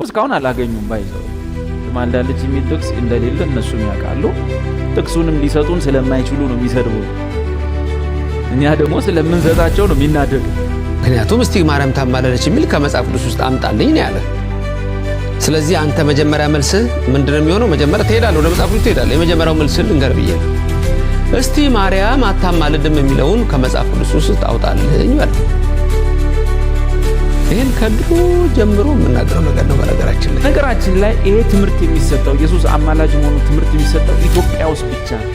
እስካሁን አላገኙም። By the way ትማልዳለች የሚል ጥቅስ እንደሌለ እነሱም ያውቃሉ። ጥቅሱንም ሊሰጡን ስለማይችሉ ነው የሚሰድቡ። እኛ ደግሞ ስለምንሰጣቸው ነው የሚናደዱ። ምክንያቱም እስቲ ማርያም ታማልዳለች የሚል ከመጽሐፍ ቅዱስ ውስጥ አምጣልኝ ነው ያለ። ስለዚህ አንተ መጀመሪያ መልስህ ምንድነው የሚሆነው? መጀመሪያ ትሄዳለህ፣ ወደ መጽሐፍ ቅዱስ ትሄዳለህ። የመጀመሪያው መልስህ ልንገር ብዬ ነው። እስቲ ማርያም አታማልድም የሚለውን ከመጽሐፍ ቅዱስ ውስጥ አውጣልኝ በል። ይህን ከድሮ ጀምሮ የምናገረው ነገር ነው። በነገራችን ላይ ነገራችን ላይ ይሄ ትምህርት የሚሰጠው ኢየሱስ አማላጅ መሆኑ ትምህርት የሚሰጠው ኢትዮጵያ ውስጥ ብቻ ነው።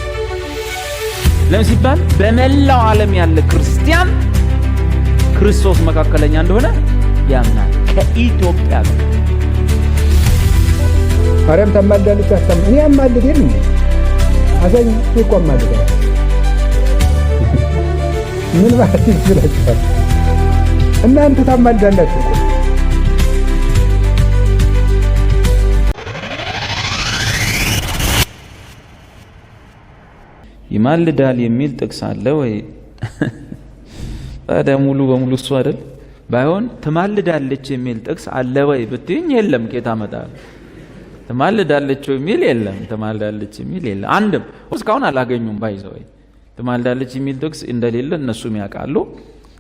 ለምን ሲባል በመላው ዓለም ያለ ክርስቲያን ክርስቶስ መካከለኛ እንደሆነ ያምናል። ከኢትዮጵያ ጋር ማርያም ታማልዳለች። አታም እኔ አማልድ የለም እንዴ አዛኝ እኮ አማልዳለሁ። ምን ማለት ይችላችኋል? እናንተ ታማልዳላችሁ እኮ። ይማልዳል የሚል ጥቅስ አለ ወይ? ታዲያ ሙሉ በሙሉ እሱ አይደል? ባይሆን ትማልዳለች የሚል ጥቅስ አለ ወይ ብትይኝ የለም። ኬት አመጣለሁ? ትማልዳለች የሚል የለም። ትማልዳለች የሚል የለም። አንድም እስካሁን አላገኙም። By the way ትማልዳለች የሚል ጥቅስ እንደሌለ እነሱም ያውቃሉ።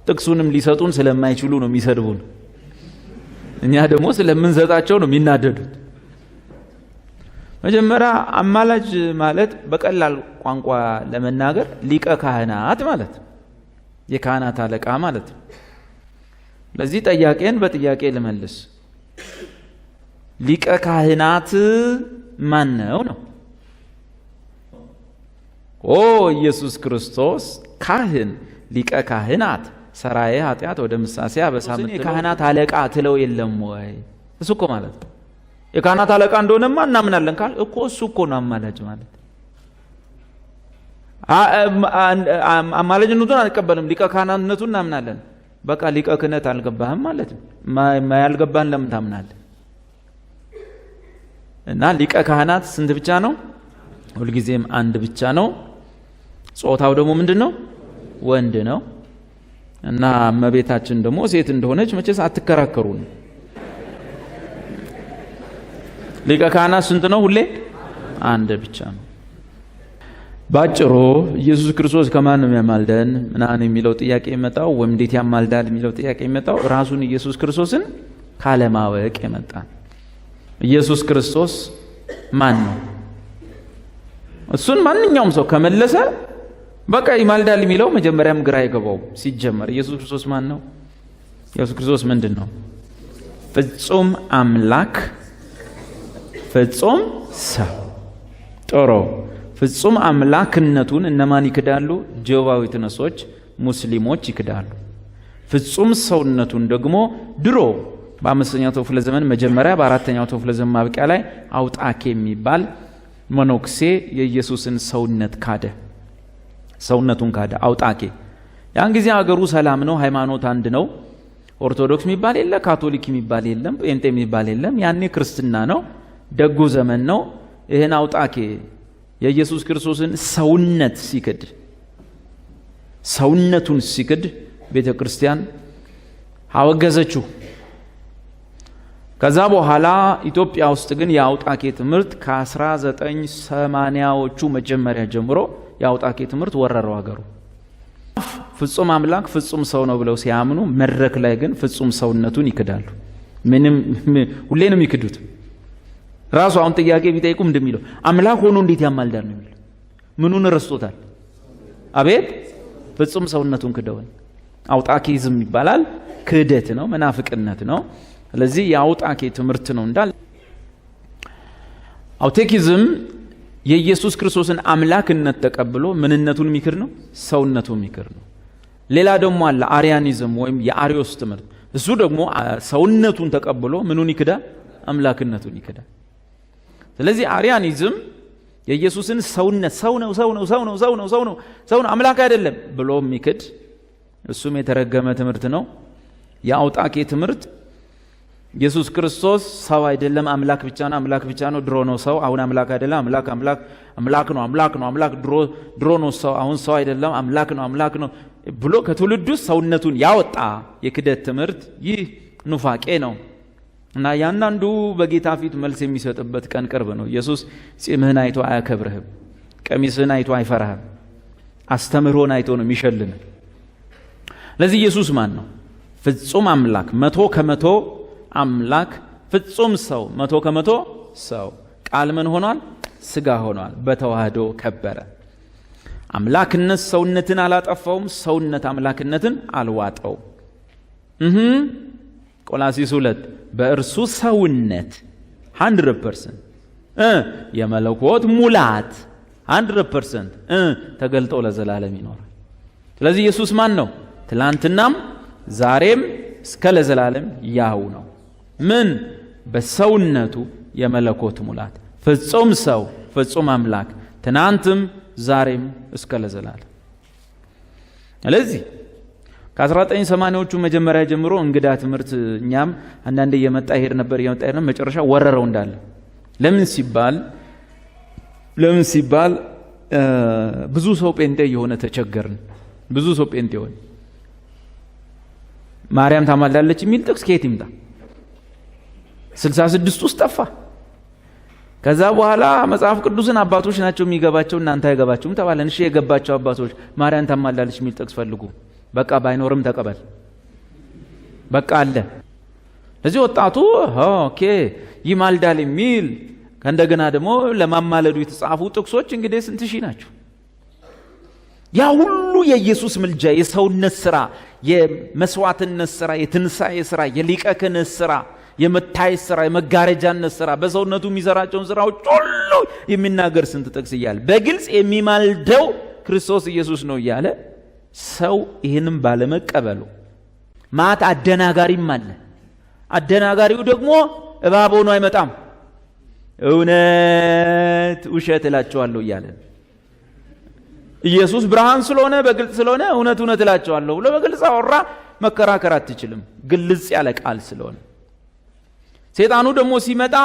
ጥቅሱንም ሊሰጡን ስለማይችሉ ነው የሚሰድቡን። እኛ ደግሞ ስለምንሰጣቸው ነው የሚናደዱት። መጀመሪያ አማላጅ ማለት በቀላል ቋንቋ ለመናገር ሊቀ ካህናት ማለት የካህናት አለቃ ማለት ነው። ለዚህ ጥያቄን በጥያቄ ልመልስ። ሊቀ ካህናት ማን ነው ነው? ኦ ኢየሱስ ክርስቶስ ካህን፣ ሊቀ ካህናት፣ ሰራዬ ኃጢአት ወደ ምሳሴ አበሳ የካህናት አለቃ ትለው የለም ወይ? እሱ እኮ ማለት ነው። የካህናት አለቃ እንደሆነማ እናምናለን ካል እኮ እሱ እኮ ነው አማላጅ ማለት። አማላጅነቱን አንቀበልም፣ ሊቀ ካህናትነቱን እናምናለን። በቃ ሊቀ ክህነት አልገባህም ማለት ነው። ያልገባህን ለምን ታምናለህ? እና ሊቀ ካህናት ስንት ብቻ ነው? ሁልጊዜም አንድ ብቻ ነው። ጾታው ደግሞ ምንድን ነው? ወንድ ነው። እና እመቤታችን ደግሞ ሴት እንደሆነች መቼስ አትከራከሩ ነው። ሊቀ ካህናት ስንት ነው? ሁሌ አንድ ብቻ ነው። ባጭሩ ኢየሱስ ክርስቶስ ከማን ነው የሚያማልደን ምናምን የሚለው ጥያቄ የመጣው ወይም እንዴት ያማልዳል የሚለው ጥያቄ የመጣው ራሱን ኢየሱስ ክርስቶስን ካለማወቅ የመጣ። ኢየሱስ ክርስቶስ ማን ነው? እሱን ማንኛውም ሰው ከመለሰ በቃ ይማልዳል የሚለው መጀመሪያም ግራ አይገባው። ሲጀመር ኢየሱስ ክርስቶስ ማን ነው? ኢየሱስ ክርስቶስ ምንድን ነው? ፍጹም አምላክ ፍጹም ሰው። ጥሩ። ፍጹም አምላክነቱን እነማን ይክዳሉ? Jehovah Witness ኦች፣ ሙስሊሞች ይክዳሉ። ፍጹም ሰውነቱን ደግሞ ድሮ በአምስተኛው ክፍለ ዘመን መጀመሪያ በአራተኛው ክፍለ ዘመን ማብቂያ ላይ አውጣኬ የሚባል መነኩሴ የኢየሱስን ሰውነት ካደ። ሰውነቱን ካደ አውጣኬ። ያን ጊዜ ሀገሩ ሰላም ነው፣ ሃይማኖት አንድ ነው። ኦርቶዶክስ የሚባል የለ፣ ካቶሊክ የሚባል የለም፣ ጴንጤ የሚባል የለም። ያኔ ክርስትና ነው፣ ደጉ ዘመን ነው። ይህን አውጣኬ የኢየሱስ ክርስቶስን ሰውነት ሲክድ ሰውነቱን ሲክድ ቤተ ክርስቲያን አወገዘችው። ከዛ በኋላ ኢትዮጵያ ውስጥ ግን የአውጣኬ ትምህርት ከ1980ዎቹ መጀመሪያ ጀምሮ የአውጣኬ ትምህርት ወረረው ሀገሩ። ፍጹም አምላክ ፍጹም ሰው ነው ብለው ሲያምኑ መድረክ ላይ ግን ፍጹም ሰውነቱን ይክዳሉ። ምንም ሁሌ ነው የሚክዱት። ራሱ አሁን ጥያቄ ቢጠይቁ እንደሚለው አምላክ ሆኖ እንዴት ያማልዳል ነው የሚለው። ምኑን ረስቶታል? አቤት ፍጹም ሰውነቱን ክደውን። አውጣኪዝም ይባላል። ክህደት ነው፣ መናፍቅነት ነው። ስለዚህ የአውጣኬ ትምህርት ነው እንዳል። አውቴኪዝም የኢየሱስ ክርስቶስን አምላክነት ተቀብሎ ምንነቱን የሚክድ ነው፣ ሰውነቱን የሚክድ ነው። ሌላ ደግሞ አለ አሪያኒዝም ወይም የአሪዮስ ትምህርት። እሱ ደግሞ ሰውነቱን ተቀብሎ ምኑን ይክዳል? አምላክነቱን ይክዳል። ስለዚህ አሪያኒዝም የኢየሱስን ሰውነት ሰው ነው ሰው ነው ሰው ነው ሰው ነው ሰው ነው ሰው ነው አምላክ አይደለም ብሎ የሚክድ እሱም የተረገመ ትምህርት ነው። የአውጣኬ ትምህርት ኢየሱስ ክርስቶስ ሰው አይደለም አምላክ ብቻ ነው፣ አምላክ ብቻ ነው፣ ድሮ ነው ሰው፣ አሁን አምላክ አይደለም፣ አምላክ አምላክ አምላክ ነው፣ አምላክ ነው፣ አምላክ ድሮ ነው ሰው፣ አሁን ሰው አይደለም፣ አምላክ ነው፣ አምላክ ነው ብሎ ከትውልዱ ሰውነቱን ያወጣ የክደት ትምህርት ይህ ኑፋቄ ነው። እና ያንዳንዱ በጌታ ፊት መልስ የሚሰጥበት ቀን ቅርብ ነው። ኢየሱስ ጺምህን አይቶ አያከብርህም። ቀሚስህን አይቶ አይፈራህም። አስተምህሮን አይቶ ነው የሚሸልምህ። ለዚህ ኢየሱስ ማን ነው? ፍጹም አምላክ 100% አምላክ፣ ፍጹም ሰው 100% ሰው። ቃል ምን ሆኗል? ስጋ ሆኗል። በተዋህዶ ከበረ። አምላክነት ሰውነትን አላጠፋውም። ሰውነት አምላክነትን አልዋጠውም። ቆላሲስ 2 በእርሱ ሰውነት 100% የመለኮት ሙላት 100% ተገልጦ ለዘላለም ይኖራል። ስለዚህ ኢየሱስ ማን ነው? ትላንትናም ዛሬም እስከ ለዘላለም ያው ነው። ምን? በሰውነቱ የመለኮት ሙላት፣ ፍጹም ሰው ፍጹም አምላክ፣ ትናንትም ዛሬም እስከ ለዘላለም። ስለዚህ ከ1980ዎቹ መጀመሪያ ጀምሮ እንግዳ ትምህርት እኛም አንዳንዴ እየመጣ ይሄድ ነበር፣ እየመጣ ይሄድ ነበር። መጨረሻ ወረረው እንዳለ። ለምን ሲባል ብዙ ሰው ጴንጤ የሆነ ተቸገርን። ብዙ ሰው ጴንጤ ሆነ። ማርያም ታማልዳለች የሚል ጥቅስ ከየት ይምጣ? 66 ውስጥ ጠፋ። ከዛ በኋላ መጽሐፍ ቅዱስን አባቶች ናቸው የሚገባቸው፣ እናንተ አይገባችሁም ተባለን። እሺ የገባቸው አባቶች ማርያም ታማልዳለች የሚል ጥቅስ ፈልጉ። በቃ ባይኖርም ተቀበል፣ በቃ አለ። ለዚህ ወጣቱ okay ይማልዳል የሚል፣ ከእንደገና ደግሞ ለማማለዱ የተጻፉ ጥቅሶች እንግዲህ ስንት ሺህ ናቸው? ያ ሁሉ የኢየሱስ ምልጃ፣ የሰውነት ስራ፣ የመስዋዕትነት ስራ፣ የትንሣኤ ስራ፣ የሊቀ ክህነት ስራ፣ የመታየት ስራ፣ የመጋረጃነት ስራ፣ በሰውነቱ የሚሰራቸውን ስራዎች ሁሉ የሚናገር ስንት ጥቅስ እያለ፣ በግልጽ የሚማልደው ክርስቶስ ኢየሱስ ነው እያለ፣ ሰው ይህንም ባለመቀበሉ ማት አደናጋሪም አለ። አደናጋሪው ደግሞ እባብ ሆኖ አይመጣም። እውነት ውሸት እላቸዋለሁ እያለ፣ ኢየሱስ ብርሃን ስለሆነ፣ በግልጽ ስለሆነ፣ እውነት እውነት እላቸዋለሁ ብሎ በግልጽ አወራ። መከራከር አትችልም፣ ግልጽ ያለ ቃል ስለሆነ። ሴጣኑ ደግሞ ሲመጣ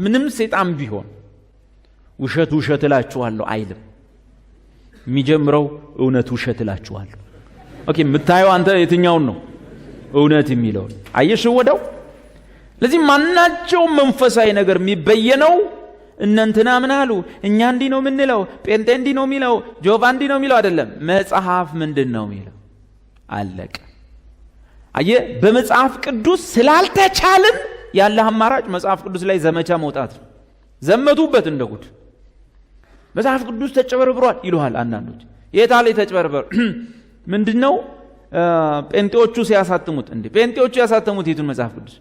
ምንም ሴጣን ቢሆን ውሸት ውሸት እላችኋለሁ አይልም። የሚጀምረው እውነት ውሸት እላችኋለሁ። Okay፣ የምታየው አንተ የትኛውን ነው? እውነት የሚለውን አየሽ ወደው። ለዚህ ማናቸውም መንፈሳዊ ነገር የሚበየነው እነንትና ምን አሉ፣ እኛ እንዲህ ነው የምንለው፣ ጴንጤ እንዲህ ነው የሚለው፣ ጆቫ እንዲህ ነው የሚለው አይደለም። መጽሐፍ ምንድን ነው የሚለው? አለቀ። አየ፣ በመጽሐፍ ቅዱስ ስላልተቻልን ያለ አማራጭ መጽሐፍ ቅዱስ ላይ ዘመቻ መውጣት ነው። ዘመቱበት እንደ ጉድ። መጽሐፍ ቅዱስ ተጨበርብሯል ይሉሃል አንዳንዶች። የት አለ የተጨበርበር? ምንድን ነው ጴንጤዎቹ ሲያሳትሙት፣ እንዴ ጴንጤዎቹ ያሳተሙት የቱን መጽሐፍ ቅዱስ?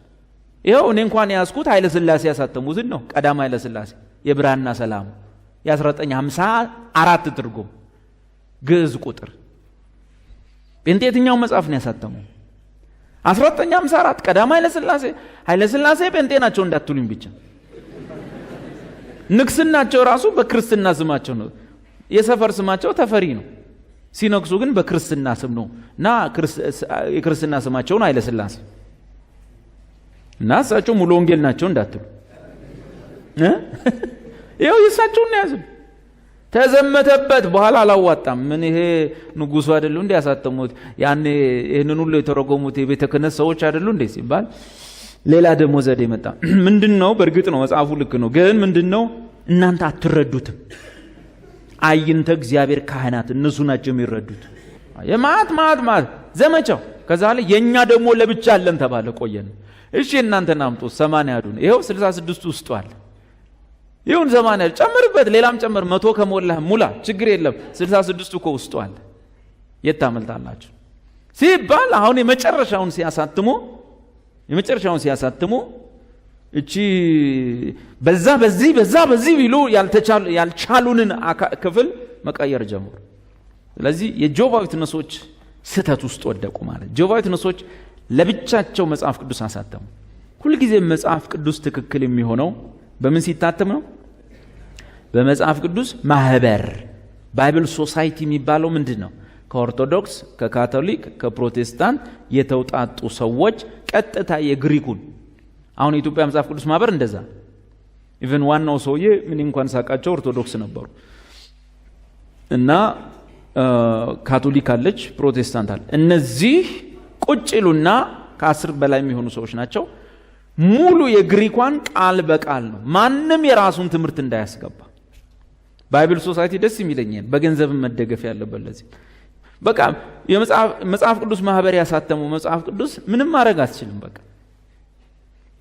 ይኸው እኔ እንኳን የያዝኩት ኃይለ ሥላሴ ያሳተሙትን ነው። ቀዳማዊ ኃይለ ሥላሴ የብርሃንና ሰላሙ የ1954 ትርጉም ግዕዝ ቁጥር። ጴንጤ የትኛውን መጽሐፍ ነው ያሳተመው? 1954 ቀዳማዊ ኃይለ ሥላሴ። ኃይለ ሥላሴ ጴንጤ ናቸው እንዳትሉኝ ብቻ። ንግስናቸው ራሱ በክርስትና ስማቸው ነው። የሰፈር ስማቸው ተፈሪ ነው። ሲነግሱ ግን በክርስትና ስም ነው እና የክርስትና ስማቸውን ኃይለ ሥላሴ። እና እሳቸው ሙሉ ወንጌል ናቸው እንዳትሉ፣ ይኸው የእሳቸውን ያዝን። ተዘመተበት። በኋላ አላዋጣም። ምን ይሄ ንጉሱ አይደሉ እንዴ ያሳተሙት? ያኔ ይህንን ሁሉ የተረጎሙት የቤተ ክህነት ሰዎች አይደሉ እንዴ ሲባል ሌላ ደግሞ ዘዴ መጣ። ምንድን ነው? በእርግጥ ነው መጽሐፉ ልክ ነው፣ ግን ምንድን ነው፣ እናንተ አትረዱትም። አይንተ እግዚአብሔር ካህናት እነሱ ናቸው የሚረዱት። የማት ማት ማት ዘመቻው። ከዛ ላይ የእኛ ደግሞ ለብቻ አለን ተባለ። ቆየን። እሺ እናንተን አምጡ፣ 80 ያዱን ይኸው 66 ውስጡ አለ። ይሁን 80 ጨምርበት፣ ሌላም ጨምር፣ 100 ከሞላህ ሙላ፣ ችግር የለም። 66ቱ እኮ ውስጡ አለ። የት ታመልጣላችሁ ሲባል አሁን የመጨረሻውን ሲያሳትሙ እቺ በዛ በዚህ በዛ በዚህ ቢሉ ያልቻሉንን ክፍል መቀየር ጀመሩ። ስለዚህ የ Jehovah Witness ኦች ስህተት ውስጥ ወደቁ ማለት። Jehovah Witness ኦች ለብቻቸው መጽሐፍ ቅዱስ አሳተሙ። ሁልጊዜ መጽሐፍ ቅዱስ ትክክል የሚሆነው በምን ሲታተም ነው? በመጽሐፍ ቅዱስ ማህበር። Bible Society የሚባለው ምንድን ነው? ከኦርቶዶክስ፣ ከካቶሊክ፣ ከፕሮቴስታንት የተውጣጡ ሰዎች ቀጥታ የግሪኩን፣ አሁን የኢትዮጵያ መጽሐፍ ቅዱስ ማህበር እንደዛ፣ even ዋናው ሰውዬ ምን እንኳን ሳቃቸው ኦርቶዶክስ ነበሩ እና ካቶሊክ አለች፣ ፕሮቴስታንት አለ። እነዚህ ቁጭ ይሉና ከ10 በላይ የሚሆኑ ሰዎች ናቸው። ሙሉ የግሪኳን ቃል በቃል ነው። ማንም የራሱን ትምህርት እንዳያስገባ። Bible Society ደስ የሚለኝ በገንዘብ መደገፍ ያለበት ለዚህ በቃ የመጽሐፍ ቅዱስ ማህበር ያሳተመው መጽሐፍ ቅዱስ ምንም ማድረግ አትችልም። በቃ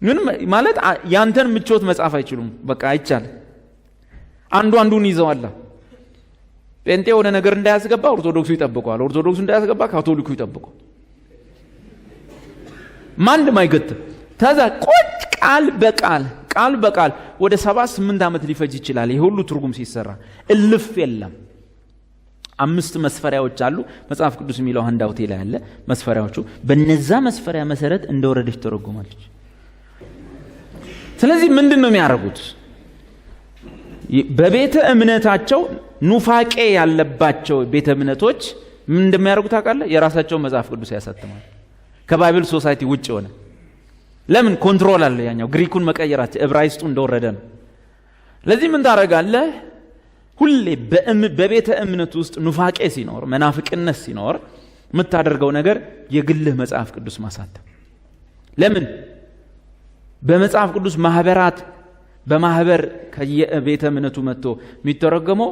ምንም ማለት ያንተን ምቾት መጻፍ አይችሉም። በቃ አይቻልም። አንዱ አንዱን ይዘዋላ። ጴንጤ የሆነ ነገር እንዳያስገባ ኦርቶዶክሱ ይጠብቀዋል። ኦርቶዶክሱ እንዳያስገባ ካቶሊኩ ይጠብቀዋል። ማንም አይገትም። ተዛ ቁጭ ቃል በቃል ቃል በቃል ወደ 78 ዓመት ሊፈጅ ይችላል። ይሄ ሁሉ ትርጉም ሲሰራ እልፍ የለም። 5 መስፈሪያዎች አሉ። መጽሐፍ ቅዱስ የሚለው handout ኤ ላይ አለ መስፈሪያዎቹ። በነዛ መስፈሪያ መሰረት እንደወረደች ተረጉማለች። ስለዚህ ምንድነው የሚያደርጉት? በቤተ እምነታቸው ኑፋቄ ያለባቸው ቤተ እምነቶች ምን እንደሚያደርጉ ታውቃለህ? የራሳቸውን መጽሐፍ ቅዱስ ያሳትማሉ። ከ Bible Society ውጭ ሆነ። ለምን? control አለ። ያኛው ግሪኩን መቀየራቸው ዕብራይስጡ እንደወረደ ነው። ለዚህ ምን ታደርጋለህ? ሁሌ በቤተ እምነት ውስጥ ኑፋቄ ሲኖር፣ መናፍቅነት ሲኖር የምታደርገው ነገር የግልህ መጽሐፍ ቅዱስ ማሳተም። ለምን? በመጽሐፍ ቅዱስ ማህበራት በማህበር ከየቤተ እምነቱ መጥቶ የሚተረጎመው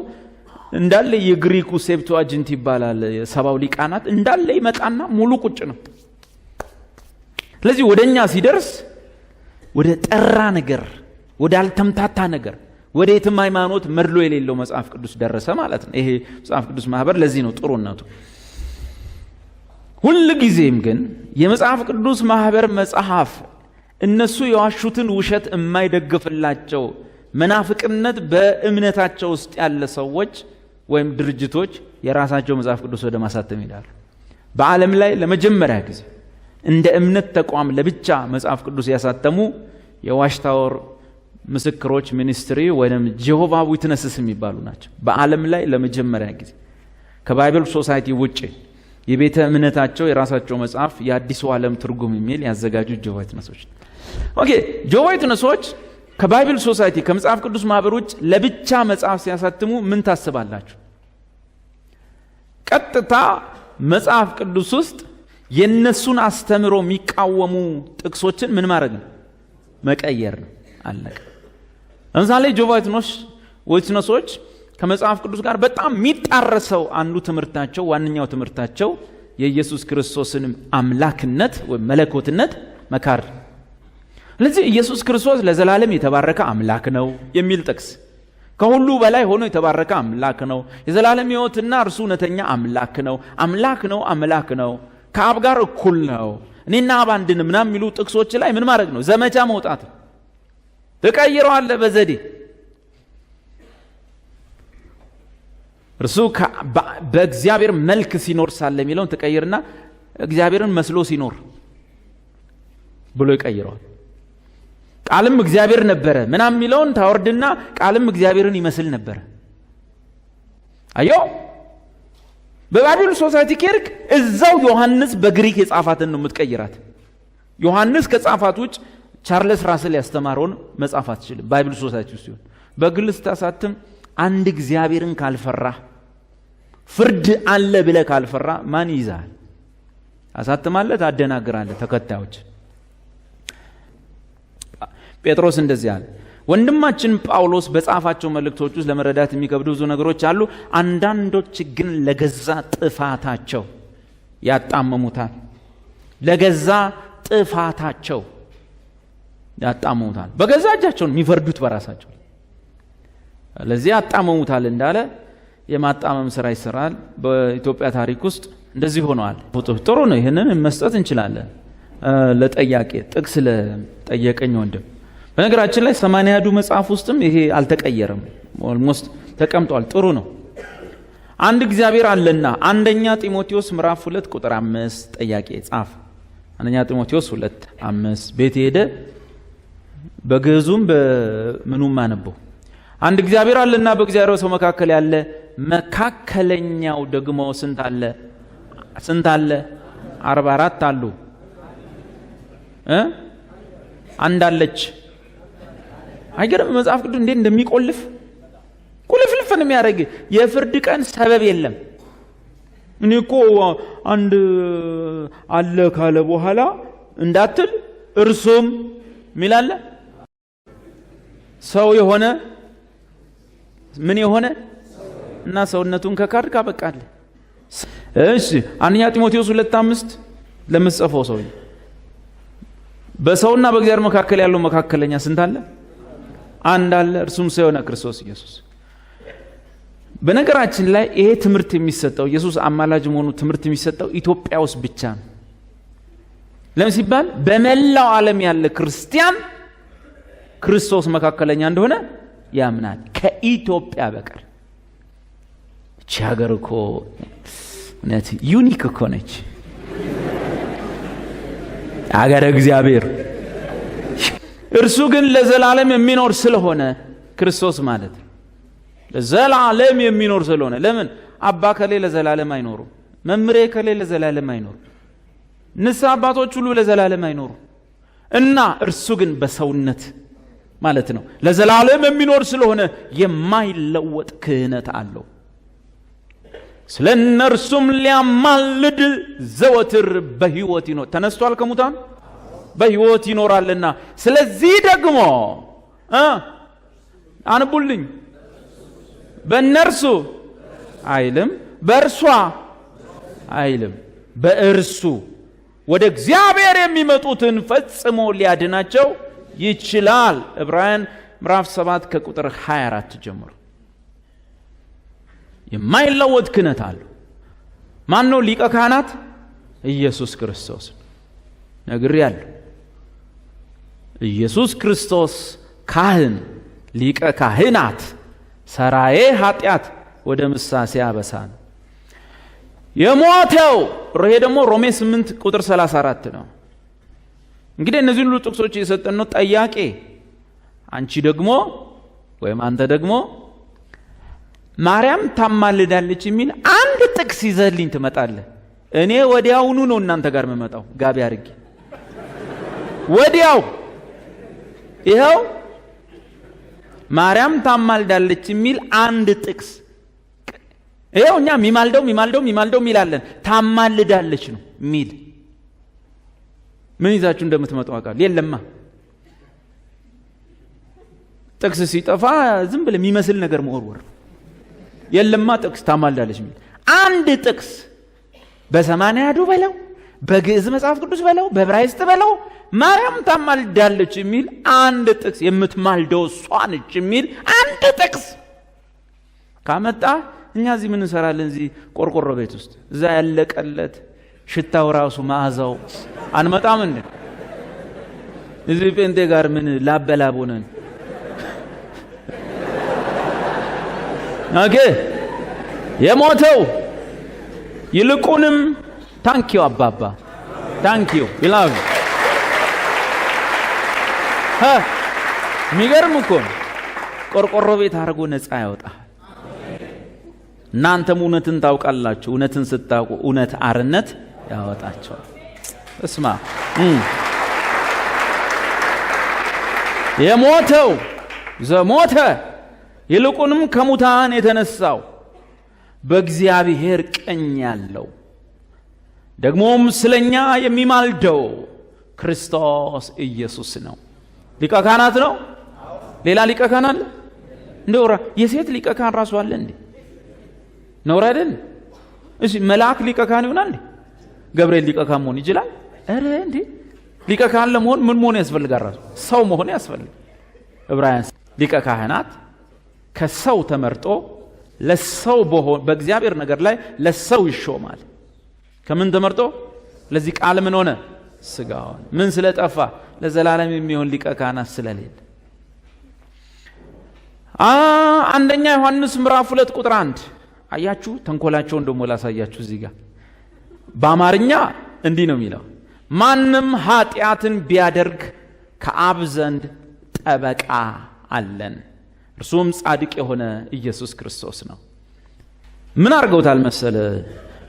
እንዳለ የግሪኩ Septuagint ይባላል፣ የሰባው ሊቃናት እንዳለ ይመጣና ሙሉ ቁጭ ነው። ስለዚህ ወደኛ ሲደርስ ወደ ጠራ ነገር፣ ወደ አልተምታታ ነገር፣ ወደ የትም ሃይማኖት መድሎ የሌለው መጽሐፍ ቅዱስ ደረሰ ማለት ነው። ይሄ መጽሐፍ ቅዱስ ማህበር ለዚህ ነው ጥሩነቱ። ሁል ጊዜም ግን የመጽሐፍ ቅዱስ ማህበር መጽሐፍ እነሱ የዋሹትን ውሸት የማይደግፍላቸው መናፍቅነት በእምነታቸው ውስጥ ያለ ሰዎች ወይም ድርጅቶች የራሳቸው መጽሐፍ ቅዱስ ወደ ማሳተም ይሄዳሉ። በዓለም ላይ ለመጀመሪያ ጊዜ እንደ እምነት ተቋም ለብቻ መጽሐፍ ቅዱስ ያሳተሙ የ Watch Tower ምስክሮች Ministry ወይም Jehovah Witnesses የሚባሉ ናቸው። በዓለም ላይ ለመጀመሪያ ጊዜ ከ Bible Society ውጪ የቤተ እምነታቸው የራሳቸው መጽሐፍ የአዲሱ ዓለም ትርጉም የሚል ያዘጋጁ Jehovah Witness ኦች። Okay፣ Jehovah Witness ኦች ከ Bible Society ከመጽሐፍ ቅዱስ ማህበር ውጭ ለብቻ መጽሐፍ ሲያሳትሙ ምን ታስባላችሁ? ቀጥታ መጽሐፍ ቅዱስ ውስጥ የነሱን አስተምሮ የሚቃወሙ ጥቅሶችን ምን ማድረግ ነው? መቀየር ነው። አለቀ። ለምሳሌ Jehovah Witness ኦች ከመጽሐፍ ቅዱስ ጋር በጣም የሚጣረሰው አንዱ ትምህርታቸው፣ ዋነኛው ትምህርታቸው የኢየሱስ ክርስቶስን አምላክነት ወይም መለኮትነት መካድ። ስለዚህ ኢየሱስ ክርስቶስ ለዘላለም የተባረከ አምላክ ነው የሚል ጥቅስ፣ ከሁሉ በላይ ሆኖ የተባረከ አምላክ ነው፣ የዘላለም ሕይወትና እርሱ እውነተኛ አምላክ ነው፣ አምላክ ነው፣ አምላክ ነው፣ ከአብ ጋር እኩል ነው፣ እኔና አብ አንድ ነን ምናምን የሚሉ ጥቅሶች ላይ ምን ማድረግ ነው? ዘመቻ መውጣት። ትቀይረዋለህ በዘዴ። እርሱ በእግዚአብሔር መልክ ሲኖር ሳለ የሚለውን ትቀይርና እግዚአብሔርን መስሎ ሲኖር ብሎ ይቀይረዋል። ቃልም እግዚአብሔር ነበረ ምናምን የሚለውን ታወርድና ቃልም እግዚአብሔርን ይመስል ነበረ። አዮ በ Bible Society ኬርክ እዛው ዮሐንስ በግሪክ የጻፋትን ነው የምትቀይራት። ዮሐንስ ከጻፋት ውጭ ቻርለስ ራስል ያስተማረውን መጻፍ አትችልም። Bible Society ውስጥ ሲሆን በግል ስታሳትም አንድ እግዚአብሔርን ካልፈራ፣ ፍርድ አለ ብለህ ካልፈራ ማን ይይዛል? አሳትማለህ፣ ታደናግራለህ ተከታዮች። ጴጥሮስ እንደዚህ አለ፣ ወንድማችን ጳውሎስ በጻፋቸው መልእክቶች ውስጥ ለመረዳት የሚከብዱ ብዙ ነገሮች አሉ። አንዳንዶች ግን ለገዛ ጥፋታቸው ያጣመሙታል። ለገዛ ጥፋታቸው ያጣመሙታል። በገዛ እጃቸው ነው የሚፈርዱት በራሳቸው። ለዚህ ያጣመሙታል እንዳለ የማጣመም ስራ ይሰራል። በኢትዮጵያ ታሪክ ውስጥ እንደዚህ ሆነዋል። ጥሩ ነው፣ ይህንን መስጠት እንችላለን ለጠያቄ ጥቅስ ለጠየቀኝ ወንድም። በነገራችን ላይ 80 መጽሐፍ ውስጥም ይሄ አልተቀየረም፣ almost ተቀምጧል። ጥሩ ነው። አንድ እግዚአብሔር አለና አንደኛ ጢሞቴዎስ ምዕራፍ 2 ቁጥር 5 ጠያቄ ጻፍ። አንደኛ ጢሞቴዎስ 2:5 ቤት ሄደ በግዕዙም በምኑም አነበው። አንድ እግዚአብሔር አለና በእግዚአብሔር ሰው መካከል ያለ መካከለኛው ደግሞ ስንት አለ? ስንት አለ? 44 አሉ። አንድ አለች። አይገርም? መጽሐፍ ቅዱስ እንዴት እንደሚቆልፍ ቁልፍልፍ ነው የሚያደርግ። የፍርድ ቀን ሰበብ የለም። እኔ እኮ አንድ አለ ካለ በኋላ እንዳትል እርሱም ሚል አለ? ሰው የሆነ ምን የሆነ እና ሰውነቱን ከካድክ አበቃለህ። እሺ፣ አንደኛ ጢሞቴዎስ 2:5 ለምትጽፈው ሰውዬ በሰውና በእግዚአብሔር መካከል ያለው መካከለኛ ስንት አለ? አንድ አለ፣ እርሱም ሰው የሆነ ክርስቶስ ኢየሱስ። በነገራችን ላይ ይሄ ትምህርት የሚሰጠው ኢየሱስ አማላጅ መሆኑ ትምህርት የሚሰጠው ኢትዮጵያ ውስጥ ብቻ ነው። ለምን ሲባል በመላው ዓለም ያለ ክርስቲያን ክርስቶስ መካከለኛ እንደሆነ ያምናል ከኢትዮጵያ በቀር። እቺ ሀገር እኮ እውነት unique እኮ ነች። አገረ እግዚአብሔር። እርሱ ግን ለዘላለም የሚኖር ስለሆነ፣ ክርስቶስ ማለት ነው። ለዘላለም የሚኖር ስለሆነ፣ ለምን አባ ከሌ ለዘላለም አይኖሩም? መምሬ ከሌ ለዘላለም አይኖሩም። ንስሐ አባቶች ሁሉ ለዘላለም አይኖሩም። እና እርሱ ግን በሰውነት ማለት ነው ለዘላለም የሚኖር ስለሆነ የማይለወጥ ክህነት አለው። ስለ እነርሱም ሊያማልድ ዘወትር በሕይወት ይኖር፣ ተነስቷል ከሙታን፣ በሕይወት ይኖራልና። ስለዚህ ደግሞ አንቡልኝ፣ በእነርሱ አይልም፣ በእርሷ አይልም፣ በእርሱ ወደ እግዚአብሔር የሚመጡትን ፈጽሞ ሊያድናቸው ይችላል። ዕብራውያን ምዕራፍ 7 ከቁጥር 24 ጀምሮ የማይለወጥ ክህነት አለው። ማን ነው ሊቀ ካህናት? ኢየሱስ ክርስቶስ። ነግሬያለሁ። ኢየሱስ ክርስቶስ ካህን፣ ሊቀ ካህናት፣ ሰራዬ ኃጢአት ወደ ምሳሴ አበሳ ነው። የሞተው ይሄ ደግሞ ሮሜ 8 ቁጥር 34 ነው። እንግዲህ እነዚህን ሁሉ ጥቅሶች እየሰጠን ነው። ጠያቄ አንቺ ደግሞ ወይም አንተ ደግሞ ማርያም ታማልዳለች የሚል አንድ ጥቅስ ይዘህልኝ ትመጣለህ። እኔ ወዲያውኑ ነው እናንተ ጋር የምመጣው፣ ጋቢ አድርጌ ወዲያው። ይኸው ማርያም ታማልዳለች የሚል አንድ ጥቅስ፣ ይኸው እኛ የሚማልደው የሚማልደው የሚማልደው የሚላለን ታማልዳለች ነው የሚል፣ ምን ይዛችሁ እንደምትመጡ አውቃለሁ። የለማ፣ ጥቅስ ሲጠፋ ዝም ብለህ የሚመስል ነገር መወርወር። የለማ ጥቅስ፣ ታማልዳለች የሚል አንድ ጥቅስ በሰማንያ አሐዱ በለው፣ በግዕዝ መጽሐፍ ቅዱስ በለው፣ በዕብራይስጥ በለው፣ ማርያም ታማልዳለች የሚል አንድ ጥቅስ፣ የምትማልደው እሷ ነች የሚል አንድ ጥቅስ ካመጣ እኛ እዚህ ምን እንሰራለን? እዚህ ቆርቆሮ ቤት ውስጥ እዛ ያለቀለት ሽታው ራሱ መዓዛው አንመጣም እንዴ? እዚህ ጴንጤ ጋር ምን ላበላብ ሆነን? Okay፣ የሞተው ይልቁንም፣ thank you አባባ፣ thank you ይላሉ። የሚገርም እኮ ነው። ቆርቆሮ ቤት አድርጎ ነፃ ያወጣል። እናንተም እውነትን ታውቃላችሁ፣ እውነትን ስታውቁ እውነት አርነት ያወጣችኋል። እስማ፣ የሞተው፣ ዘሞተ ይልቁንም ከሙታን የተነሳው፣ በእግዚአብሔር ቀኝ ያለው፣ ደግሞም ስለኛ የሚማልደው ክርስቶስ ኢየሱስ ነው። ሊቀ ካህናት ነው። ሌላ ሊቀ ካህን አለ? እንደው የሴት ሊቀ ካህን ራሱ አለ እንዴ? ነውር አይደል? እሺ፣ መልአክ ሊቀ ካህን ይሆናል እንዴ? ገብርኤል ሊቀ ካህን መሆን ይችላል? ኧረ እንዴ፣ ሊቀ ካህን ለመሆን ምን መሆን ያስፈልጋል? ራሱ ሰው መሆን ያስፈልጋል። ዕብራውያን ሊቀ ካህናት ከሰው ተመርጦ ለሰው በእግዚአብሔር ነገር ላይ ለሰው ይሾማል። ከምን ተመርጦ? ለዚህ ቃል ምን ሆነ? ስጋ ሆነ። ምን ስለጠፋ? ለዘላለም የሚሆን ሊቀ ካህናት ስለሌለ። አንደኛ ዮሐንስ ምዕራፍ 2 ቁጥር 1። አያችሁ፣ ተንኮላቸውን ደግሞ ላሳያችሁ እዚህ ጋር። በአማርኛ እንዲህ ነው የሚለው፣ ማንም ኃጢአትን ቢያደርግ ከአብ ዘንድ ጠበቃ አለን፣ እርሱም ጻድቅ የሆነ ኢየሱስ ክርስቶስ ነው። ምን አድርገውታል መሰለ?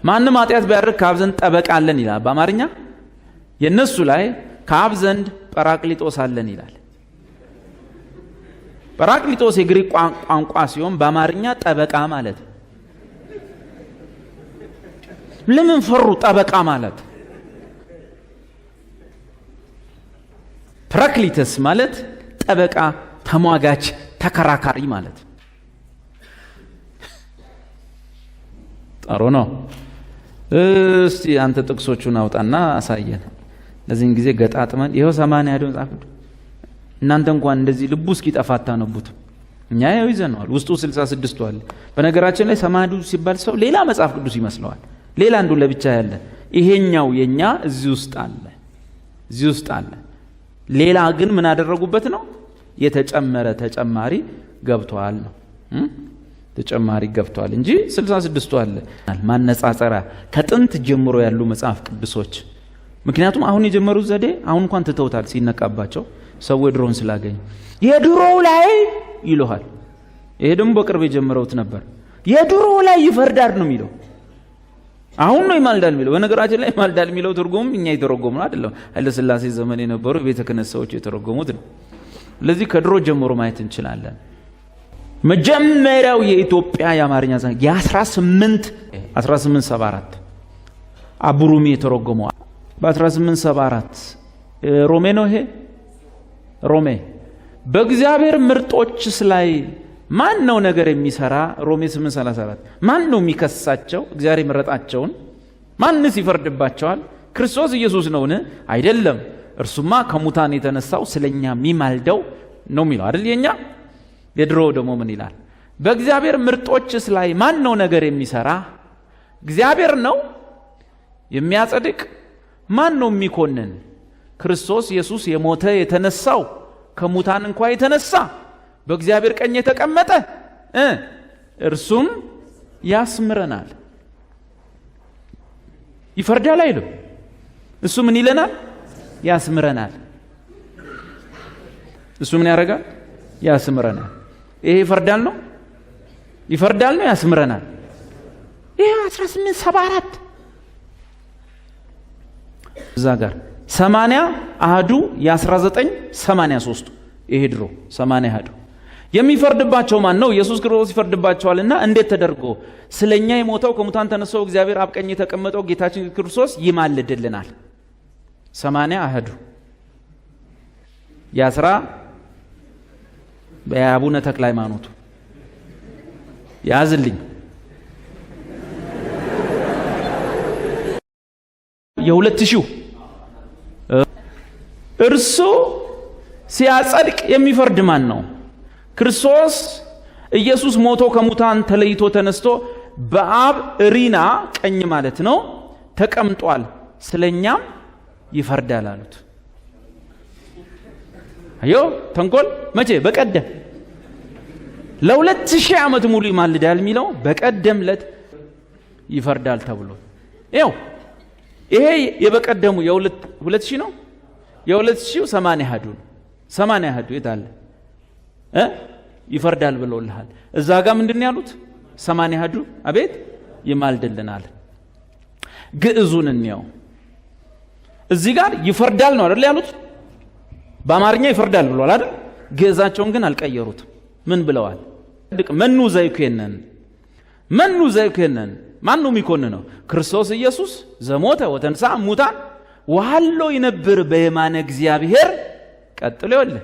ማንም ኃጢአት ቢያደርግ ከአብ ዘንድ ጠበቃ አለን ይላል በአማርኛ። የእነሱ ላይ ከአብ ዘንድ ጰራቅሊጦስ አለን ይላል። ጰራቅሊጦስ የግሪክ ቋንቋ ሲሆን በአማርኛ ጠበቃ ማለት ነው። ለምን ፈሩ? ጠበቃ ማለት። ፓራክሊተስ ማለት ጠበቃ፣ ተሟጋች፣ ተከራካሪ ማለት። ጥሩ ነው። እስቲ አንተ ጥቅሶቹን አውጣና አሳየን። ለዚህን ጊዜ ገጣጥመን ይኸው 80 አሐዱ መጽሐፍ ቅዱስ እናንተ እንኳን እንደዚህ ልቡ እስኪጠፋ አታነቡት። እኛ ያው ይዘነዋል። ውስጡ 66ቱ አለ። በነገራችን ላይ 80 አሐዱ ሲባል ሰው ሌላ መጽሐፍ ቅዱስ ይመስለዋል። ሌላ አንዱ ለብቻ ያለ፣ ይሄኛው የኛ እዚህ ውስጥ አለ፣ እዚህ ውስጥ አለ። ሌላ ግን ምን አደረጉበት ነው? የተጨመረ ተጨማሪ ገብቷል ነው። ተጨማሪ ገብቷል እንጂ 66ቱ አለ። ማነጻጸሪያ ከጥንት ጀምሮ ያሉ መጽሐፍ ቅዱሶች፣ ምክንያቱም አሁን የጀመሩት ዘዴ አሁን እንኳን ትተውታል ሲነቃባቸው ሰው የድሮውን ስላገኘ የድሮው ላይ ይለዋል። ይሄ ደግሞ በቅርብ የጀመረውት ነበር። የድሮው ላይ ይፈርዳል ነው የሚለው። አሁን ነው ይማልዳል የሚለው። በነገራችን ላይ ይማልዳል የሚለው ትርጉም እኛ የተረጎምነው አይደለም። ኃይለ ሥላሴ ዘመን የነበሩ የቤተ ክህነት ሰዎች የተረጎሙት ነው። ለዚህ ከድሮ ጀምሮ ማየት እንችላለን። መጀመሪያው የኢትዮጵያ የአማርኛ ዘመን የ18 1874 አቡሩሚ የተረጎመው በ1874 ሮሜ ነው። ይሄ ሮሜ በእግዚአብሔር ምርጦችስ ላይ ማን ነው ነገር የሚሰራ? ሮሜ 8:34 ማን ነው የሚከሳቸው? እግዚአብሔር የመረጣቸውን ማንስ ይፈርድባቸዋል? ክርስቶስ ኢየሱስ ነውን? አይደለም፣ እርሱማ ከሙታን የተነሳው ስለኛ የሚማልደው ነው የሚለው አይደል? የኛ የድሮ ደግሞ ምን ይላል? በእግዚአብሔር ምርጦችስ ላይ ማን ነው ነገር የሚሰራ? እግዚአብሔር ነው የሚያጸድቅ። ማን ነው የሚኮንን? ክርስቶስ ኢየሱስ የሞተ የተነሳው ከሙታን እንኳ የተነሳ በእግዚአብሔር ቀኝ የተቀመጠ እርሱም ያስምረናል። ይፈርዳል አይልም። እሱ ምን ይለናል? ያስምረናል። እሱ ምን ያደርጋል? ያስምረናል። ይሄ ይፈርዳል ነው? ይፈርዳል ነው? ያስምረናል። ይሄ 1874 እዛ ጋር 80 አህዱ የ1983 ይሄ ድሮ 80 አህዱ የሚፈርድባቸው ማን ነው? ኢየሱስ ክርስቶስ ይፈርድባቸዋልና እንዴት ተደርጎ? ስለኛ የሞተው ከሙታን ተነስቶ እግዚአብሔር አብ ቀኝ የተቀመጠው ጌታችን ክርስቶስ ይማልድልናል። 80 አህዱ የአስራ የአቡነ ተክለ ሃይማኖቱ ያዝልኝ የ2000 እርሱ ሲያጸድቅ የሚፈርድ ማን ነው? ክርስቶስ ኢየሱስ ሞቶ ከሙታን ተለይቶ ተነስቶ በአብ እሪና ቀኝ ማለት ነው ተቀምጧል፣ ስለኛም ይፈርዳል አሉት። አዮ ተንኮል መቼ? በቀደም ለ2000 ዓመት ሙሉ ይማልዳል የሚለው በቀደም ለት ይፈርዳል ተብሎ ይኸው ይሄ የበቀደሙ የ2000 ነው። የ2000 80 አሐዱ ነው። 80 አሐዱ የት አለ? ይፈርዳል ብለውልሃል። እዛ ጋር ምንድን ያሉት? 80 አሐዱ አቤት ይማልድልናል። ግዕዙን እንየው። እዚህ ጋር ይፈርዳል ነው አይደል ያሉት? በአማርኛ ይፈርዳል ብሏል አይደል? ግዕዛቸውን ግን አልቀየሩትም። ምን ብለዋል? መኑ ዘይኮነን መኑ ዘይኮነን ማን ነው የሚኮንነው? ክርስቶስ ኢየሱስ ዘሞተ ወተንሥአ እሙታን ወሀሎ ይነብር በየማነ እግዚአብሔር። ቀጥሎ ይኸውልህ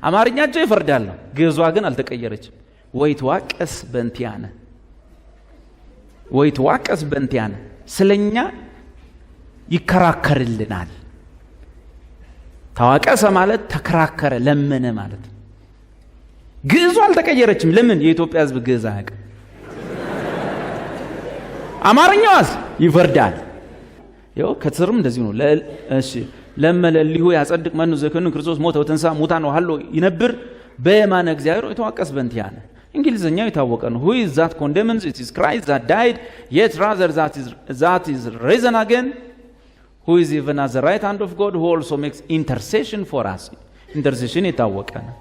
አማርኛቸው ይፈርዳል ነው፣ ግዕዟ ግን አልተቀየረችም። ወይትዋቀስ በእንቲአነ ወይትዋቀስ በእንቲአነ ስለኛ ይከራከርልናል። ተዋቀሰ ማለት ተከራከረ፣ ለመነ ማለት። ግዕዙ አልተቀየረችም። ለምን? የኢትዮጵያ ሕዝብ ግዕዝ አያውቅም። አማርኛዋስ ይፈርዳል። ይኸው ከስርም እንደዚሁ ነው። እሺ ለመለሊሁ ያጸድቅ መኑ ዘከኑ ክርስቶስ ሞተ ወተንሥአ ሙታን ወሀሎ ይነብር በየማነ እግዚአብሔር ወይትዋቀስ በእንቲአነ። እንግሊዘኛው የታወቀ ነው። Who is that condemns? It is Christ that died, yet rather that is risen again, who is even at the right hand of God, who also makes intercession for us. Intercession የታወቀ ነው።